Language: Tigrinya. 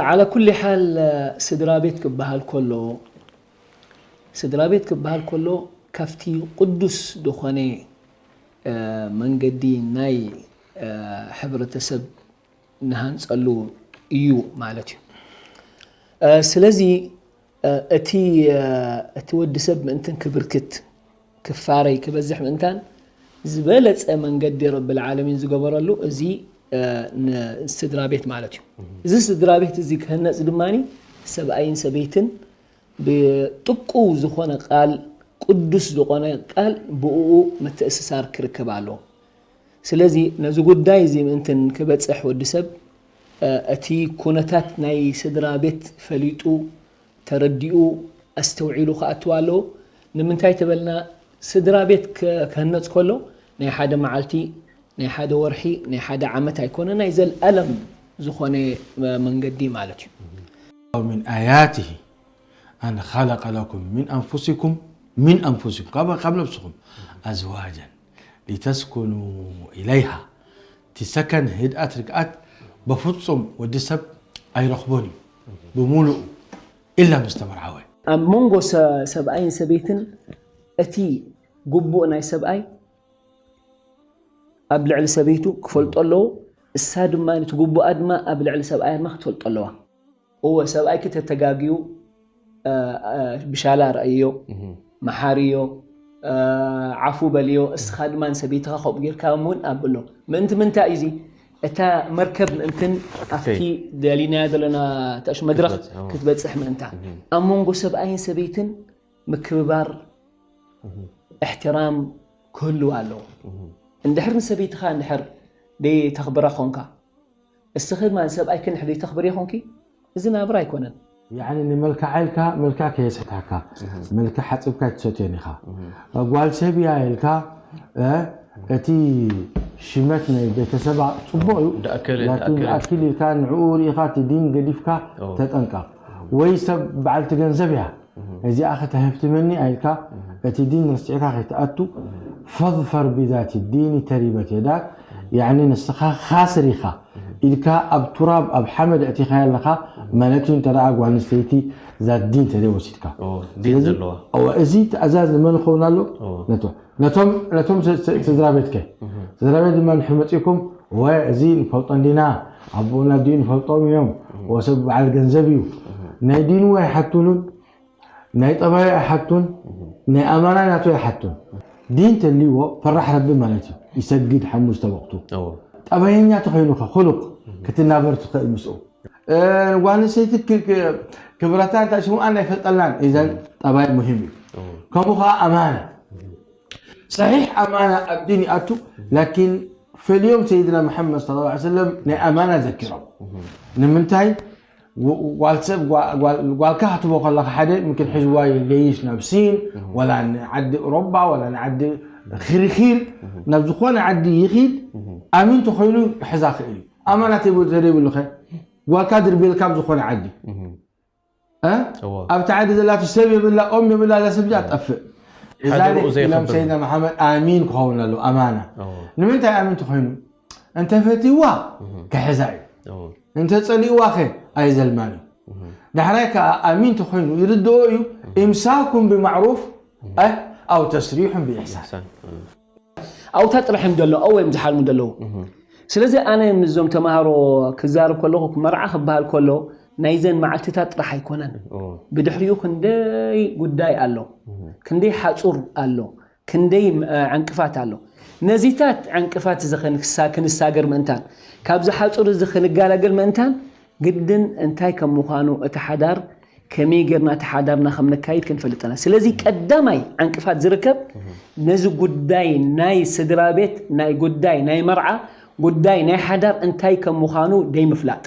ዓለ ኩሊ ሓል፣ ስድራ ቤት ክበሃል ከሎ፣ ስድራ ቤት ክበሃል ከሎ፣ ካብቲ ቅዱስ ዝኾነ መንገዲ ናይ ሕብረተሰብ ንሃንጸሉ እዩ ማለት እዩ። ስለዚ እቲ እቲ ወዲ ሰብ ምእንትን ክብርክት ክፋረይ ክበዝሕ ምእንታን ዝበለጸ መንገዲ ረብል ዓለሚን ዝገበረሉ እዚ ንስድራ ቤት ማለት እዩ። እዚ ስድራ ቤት እዚ ክህነጽ ድማ ሰብኣይን ሰበይትን ብጥቁው ዝኾነ ቃል፣ ቅዱስ ዝኾነ ቃል ብእኡ ምትእስሳር ክርከብ ኣለዎ። ስለዚ ነዚ ጉዳይ እዚ ምእንትን ክበጽሕ ወዲ ሰብ እቲ ኩነታት ናይ ስድራ ቤት ፈሊጡ፣ ተረዲኡ፣ ኣስተውዒሉ ክኣትው ኣለዎ። ንምንታይ ተበልና፣ ስድራ ቤት ክህነጽ ከሎ ናይ ሓደ መዓልቲ፣ ናይ ሓደ ወርሒ፣ ናይ ሓደ ዓመት ኣይኮነ፣ ናይ ዘልኣለም ዝኾነ መንገዲ ማለት እዩ። ومن آياته أن خلق لكم من أنفسكم من أنفسكم ካብ ነብስኹም أزواجا لتسكنوا إليها እቲ ሰከን ህድኣት ርግኣት በፍጹም ወዲ ሰብ ኣይረኽቦን እዩ ብምሉኡ ኢላ ምስ ተመርዓወ። ኣብ መንጎ ሰብኣይን ሰበይትን እቲ ግቡእ ናይ ሰብኣይ ኣብ ልዕሊ ሰበይቱ ክፈልጦ ኣለዎ። እሳ ድማ እቲ ግቡኣ ድማ ኣብ ልዕሊ ሰብኣያ ድማ ክትፈልጦ ኣለዋ። እወ ሰብኣይኪ ተተጋግዩ ብሻላ ረኣይዮ፣ መሓርዮ፣ ዓፉ በልዮ፣ እስኻ ድማ ንሰበይትኻ ከምኡ ጌርካ እውን ኣብሎ። ምእንቲ ምንታይ እዩ እዚ? እታ መርከብ ምእንትን ኣብቲ ደሊናዮ ዘለና ተእሽ መድረኽ ክትበጽሕ ምእንታ። ኣብ መንጎ ሰብኣይን ሰበይትን ምክብባር፣ እሕትራም ክህልው ኣለዎ። እንድሕር ንሰበይትኻ እንድሕር ደይተኽብራ ኾንካ፣ እስኺ ድማ ንሰብኣይኪ እንድሕር ደይተኽብርዮ ኾንኪ፣ እዚ ናብራ ኣይኮነን። ያዕኒ ንመልክዓ ኢልካ መልክዕ ከየስሕታካ፣ መልክዕ ሓጺብካ ኣይትሰትዮን ኢኻ። ጓል ሰብ እያ ኢልካ እቲ ሽመት ናይ ቤተሰባ ጽቡቕ እዩ፣ ላኪን ዝኣክል ኢልካ ንዕኡ ርኢኻ እቲ ዲን ገዲፍካ ተጠንቀቕ። ወይ ሰብ በዓልቲ ገንዘብ እያ እዚኣ ከተሀብትመኒ ኣኢልካ እቲ ዲን ረሲዕካ ከይትኣቱ فاظفر بذات الدين تربت يداك ያዕኒ ንስኻ ካስር ኢኻ ኢልካ ኣብ ቱራብ ኣብ ሓመድ ኣእቲኻያ ኣለኻ ማለት እዩ። እንተ ደኣ ጓል ኣንስተይቲ ዛት ዲን ተዘይ ወሲድካ ዲን ስለዚ ዘለዋ እወ፣ እዚ ትእዛዝ ንመን ይኸውን ኣሎ? ነቶ ነቶም ነቶም ስ- ስ- ስድራ ቤትከ ስድራ ቤት ድማ ንድሕር መፂእኩም ወይ እዚ ንፈልጦ እንዲና ኣቦኡን ኣዲኡ ንፈልጦም እዮም ወሰብ በዓል ገንዘብ እዩ ናይ ዲኑ ኣይሓቱሉን ናይ ጠባዩ ኣይሓቱን ናይ ኣማና ናቱ ኣይሓቱን ዲን ተልይዎ ፈራሕ ረቢ ማለት እዩ ይሰግድ ሓሙሽተ ወቅቱ እወ። ጠባየኛ ተኾይኑኸ ኹሉቅ ክትናበር ትኽእል ምስኡ ጓል ኣንስተይቲ ክብረታን ታሽሙኣን ኣይፈልጠላን እዘን ጠባይ ሙሂም እዩ ከምኡ ከዓ ኣማና ሰሒሕ ኣማና ኣብ ዲን ይኣቱ ላኪን ፈልዮም ሰይድና መሐመድ صلى الله عليه وسلم ናይ ኣማና ዘኪሮም ንምንታይ ጓል ሰብ ጓልካ ክትቦ ከለካ ሓደ ምክን ሕዝዋ ይገይሽ ናብ ሲን ወላ ንዓዲ ኦሮባ ወላ ንዓዲ ክሪኪል ናብ ዝኾነ ዓዲ ይኪድ ኣሚን ተኮይኑ ሕዛ ክእል እዩ ኣማና ተደይብሉኸ ጓልካ ድርቤልካ ኣብ ዝኾነ ዓዲ ኣብቲ ዓዲ ዘላቱ ሰብ የብላ ኦም የብላ እዛ ሰብ እዚኣ ትጠፍእ ذلك ኢሎም ሰይድና መሓመድ ኣሚን ክኸውን ኣለዎ ኣማና ንምንታይ ኣሚን ተኮይኑ እንተፈትይዋ ክሕዛ እዩ እንተፀሊእዋ ከ ኣይዘልማን እዩ ዳሕራይ ከዓ ኣሚን ተኮይኑ ይርድኦ እዩ إمساك بمعروف أو تسريح بإحسان ኣብታ ጥራሕ እዮም ዘለዉ ኣብኡ እዮም ዝሓልሙ ዘለዉ ስለዚ ኣነ ምስዞም ተምሃሮ ክዛረብ ከለኹ መርዓ ክበሃል ከሎ ናይዘን መዓልትታት ጥራሕ ኣይኮነን ብድሕሪኡ ክንደይ ጉዳይ ኣሎ ክንደይ ሓፁር ኣሎ ክንደይ ዕንቅፋት ኣሎ ነዚታት ዕንቅፋት እዚ ክንሳገር ምእንታን ካብዚ ሓፁር እዚ ክንገላገል ምእንታን ግድን እንታይ ከም ምዃኑ እቲ ሓዳር ከመይ ጌርና እቲ ሓዳርና ከም ነካይድ ክንፈልጥ ኣለና። ስለዚ ቀዳማይ ዕንቅፋት ዝርከብ ነዚ ጉዳይ ናይ ስድራ ቤት ናይ ጉዳይ ናይ መርዓ ጉዳይ ናይ ሓዳር እንታይ ከም ምዃኑ ደይምፍላጥ።